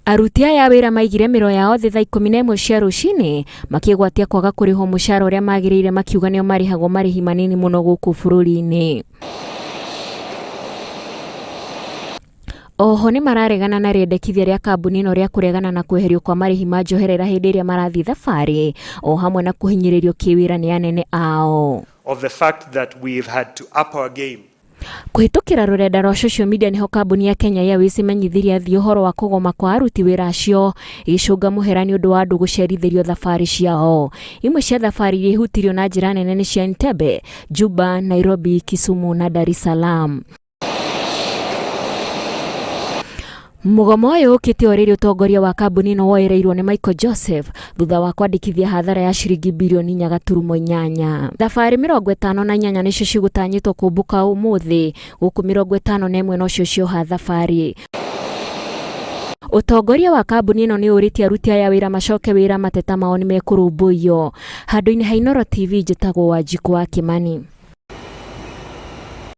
Aruti aya a wĩra maigire mĩro yao thĩ thaa 11 cia rũcinĩ makĩgwatia kwaga kũrĩhwo mũcara ũrĩa magĩrĩire makiuga nĩo marĩhagwo marĩhi manini mũno gũkũ bũrũri-inĩ. Oho nĩ mararegana na rĩendekithia rĩa kambuni ĩno rĩa kũregana na kweherio kwa marĩhi ma njoherera hĩndĩ ĩrĩa marathiĩ thabarĩ o hamwe na kũhinyĩrĩrio kĩwĩra nĩ anene ao. Of the fact that we've had to up our game. Kũhĩtũkĩra rũrenda rwa social media nĩho kambuni ya Kenya Airways ĩmenyithirie athii ũhoro wa kũgoma kwa aruti wĩra acio, ĩgĩcũnga mũhera nĩ ũndũ wa andũ gũcerithĩrio thabarĩ ciao. Imwe cia thabarĩ iria ihutirio na njĩra nene nĩ cia Entebbe, Juba, Nairobi, Kisumu na Dar es Salaam. Mũgomo ũyũ ũkĩte o rĩrĩ ũtongoria wa kambuni ĩno woereirwo nĩ Michael Joseph thutha wa kwandĩkithia hathara ya ciringi birioni 4.8. Thabarĩ 58 nĩcio cigũtanyĩtwo kũmbũka ũmũthĩ gũkũ 51 nocio cioha thabarĩ. Ũtongoria wa kambuni ĩno nĩ ũrĩtie aruti aya wĩra macoke wĩra mateta mao nĩ mekũrũmbũiyo. Handũ-inĩ ha Inooro TV njĩtagwo Wanjikũ wa Kĩmani.